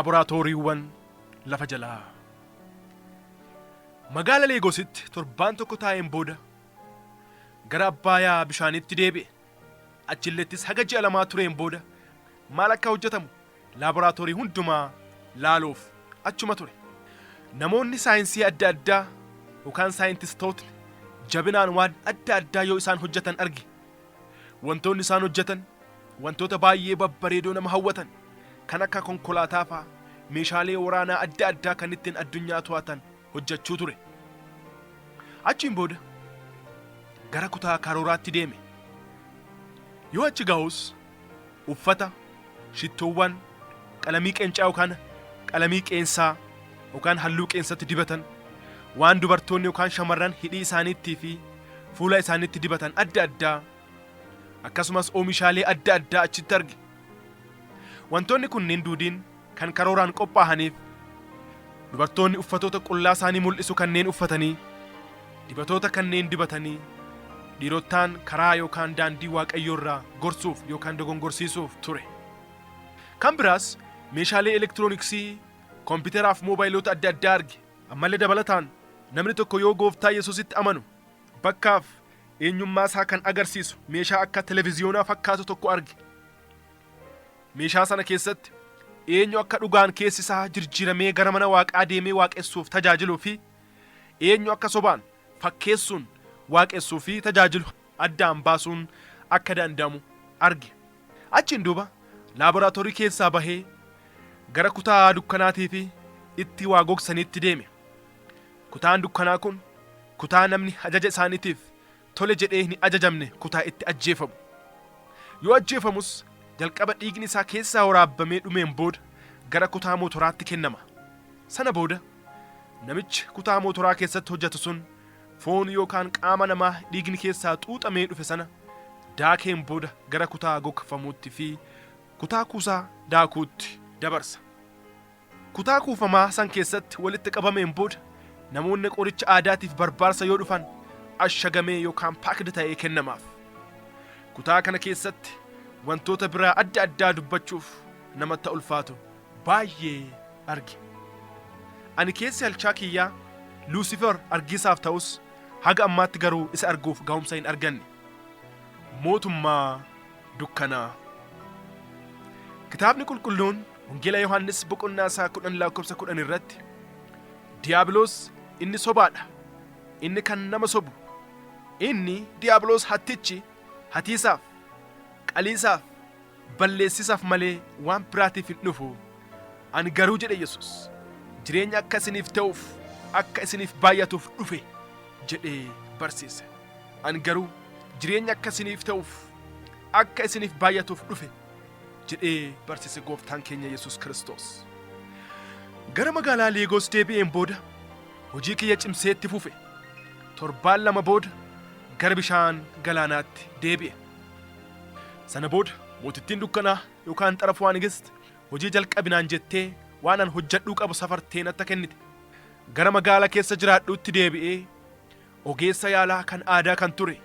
Laaboraatooriiwwan lafa jalaa. Magaala Leegoositti torbaan tokko taa'een booda gara Abbaayaa bishaaniitti deebi'e. Achillettis haga ji'a lamaa tureen booda maal akka hojjetamu laaboraatoorii hundumaa laaluuf achuma ture. Namoonni saayinsii adda addaa yookaan saayintistootni jabinaan waan adda addaa yoo isaan hojjetan arge. Wantoonni isaan hojjetan wantoota baay'ee babbareedoo nama hawwatan kan akka konkolaataa fa'aa meeshaalee waraanaa adda addaa kan ittiin addunyaa to'atan hojjechuu ture. Achiin booda gara kutaa karooraatti deeme. Yoo achi ga'us uffata, shittoowwan, qalamii qeencaa yookaan qalamii qeensaa yookaan halluu qeensatti dibatan, waan dubartoonni yookaan shamarran hidhii isaaniittii fi fuula isaaniitti dibatan adda addaa akkasumas oomishaalee adda addaa achitti arge. Wantoonni kunneen duudiin kan karooraan qophaa'aniif dubartoonni uffatoota qullaa isaanii mul'isu kanneen uffatanii dibatoota kanneen dibatanii dhiirottaan karaa yookaan daandii Waaqayyoo irraa gorsuuf yookaan dogongorsiisuuf ture. Kan biraas meeshaalee elektirooniksii, kompiitaraa fi moobaayilota adda addaa arge. Ammallee dabalataan namni tokko yoo gooftaa Yesuusitti amanu bakkaaf eenyummaa isaa kan agarsiisu meeshaa akka televiziyoonaa fakkaatu tokko arge. Meeshaa sana keessatti eenyu akka dhugaan keessi isaa jirjiiramee gara mana waaqaa deemee waaqessuuf tajaajiluu fi eenyu akka sobaan fakkeessuun waaqessuu fi tajaajilu addaan baasuun akka danda'amu arge. Achiin duuba laaboraatoorii keessaa bahee gara kutaa dukkanaatii fi itti waa gogsaniitti deeme. Kutaan dukkanaa kun kutaa namni ajaja isaaniitiif tole jedhee hin ajajamne kutaa itti ajjeefamu. Yoo ajjeefamus jalqaba dhiigni isaa keessaa waraabbamee dhumeen booda gara kutaa mootoraatti kennama. Sana booda namichi kutaa mootoraa keessatti hojjetu sun foon yookaan qaama namaa dhiigni keessaa xuuxamee dhufe sana daakeen booda gara kutaa gogfamuutti fi kutaa kuusaa daakuutti dabarsa. Kutaa kuufamaa san keessatti walitti qabameen booda namoonni qoricha aadaatiif barbaarsa yoo dhufan ashagamee yookaan packed ta'ee kennamaaf. Kutaa kana keessatti wantoota biraa adda addaa dubbachuuf namatti ulfaatu baay'ee arge. Ani keessi halchaa kiyyaa Luusifer argiisaaf ta'us haga ammaatti garuu isa arguuf ga'umsa hin arganne. Mootummaa dukkanaa. Kitaabni qulqulluun Wangeela Yohaannis boqonnaa isaa 10 lakkoofsa 10 irratti Diiyaabiloos inni sobaadha. Inni kan nama sobu. Inni Diiyaabiloos hattichi hatiisaaf, qaliisaaf, balleessisaaf malee waan biraatiif hin dhufu. Ani garuu jedhe Yesus jireenya akka isiniif ta'uuf akka isiniif baay'atuuf dhufe jedhee barsiise. Ani garuu jireenya akka isiniif ta'uuf akka isiniif baay'atuuf dhufe jedhee barsiise gooftaan keenya Yesus Kiristoos. Gara magaalaa Leegoos deebi'een booda hojii kiyya cimsee itti fufe. Torbaan lama booda gara bishaan galaanaatti deebi'e. Sana booda mootittiin dukkanaa yookaan xarafuu Nigist hojii jalqabinaan jettee waan an hojjedhuu qabu safartee natti kennite. Gara magaala keessa jiraadhuutti deebi'ee ogeessa yaalaa kan aadaa kan ture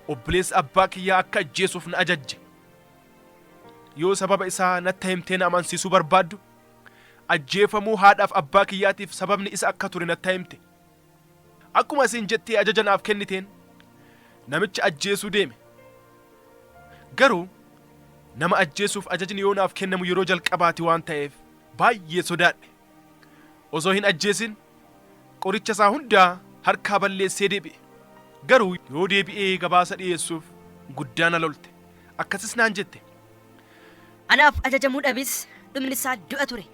obboleessa abbaa kiyyaa akka ajjeesuuf na ajajje. Yoo sababa isaa natti himtee na amansiisuu barbaaddu ajjeefamuu haadhaaf abbaa kiyyaatiif sababni isa akka ture natti himte. Akkuma isin jettee ajaja naaf kenniteen namicha ajjeesuu deeme. Garuu nama ajjeesuuf ajajni yoo naaf kennamu yeroo jalqabaati waan ta'eef baay'ee sodaadhe. Osoo hin ajjeesin qoricha isaa hundaa harkaa balleessee deebi'e. Garuu yoo deebi'ee gabaasa dhiyeessuuf guddaa na lolte. Akkasis naan jette. Anaaf ajajamuu dhabis dhumni isaa du'a ture.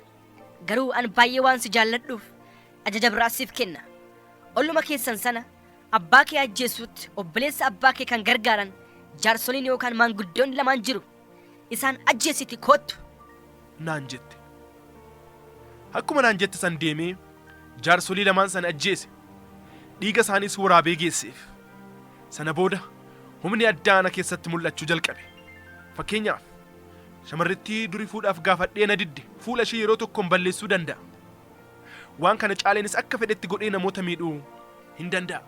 Garuu an baay'ee waan si jaalladhuuf ajaja biraa siif kenna. Olluma keessan sana abbaa kee ajjeesuutti obboleessa abbaa kee kan gargaaran jaarsoliin yookaan maanguddoonni lamaan jiru. Isaan ajjeesiti koottu. Naan jette. Akkuma naan jette san deemee jaarsolii lamaan sana ajjeese. Dhiiga isaaniis waraabee geesseef. Sana booda humni addaa ana keessatti mul'achuu jalqabe. Fakkeenyaaf shamarrittii duri fuudhaaf gaafadhee na didde fuula ishee yeroo tokkoon balleessuu danda'a. Waan kana caaleenis akka fedhetti godhee namoota miidhuu hin danda'a.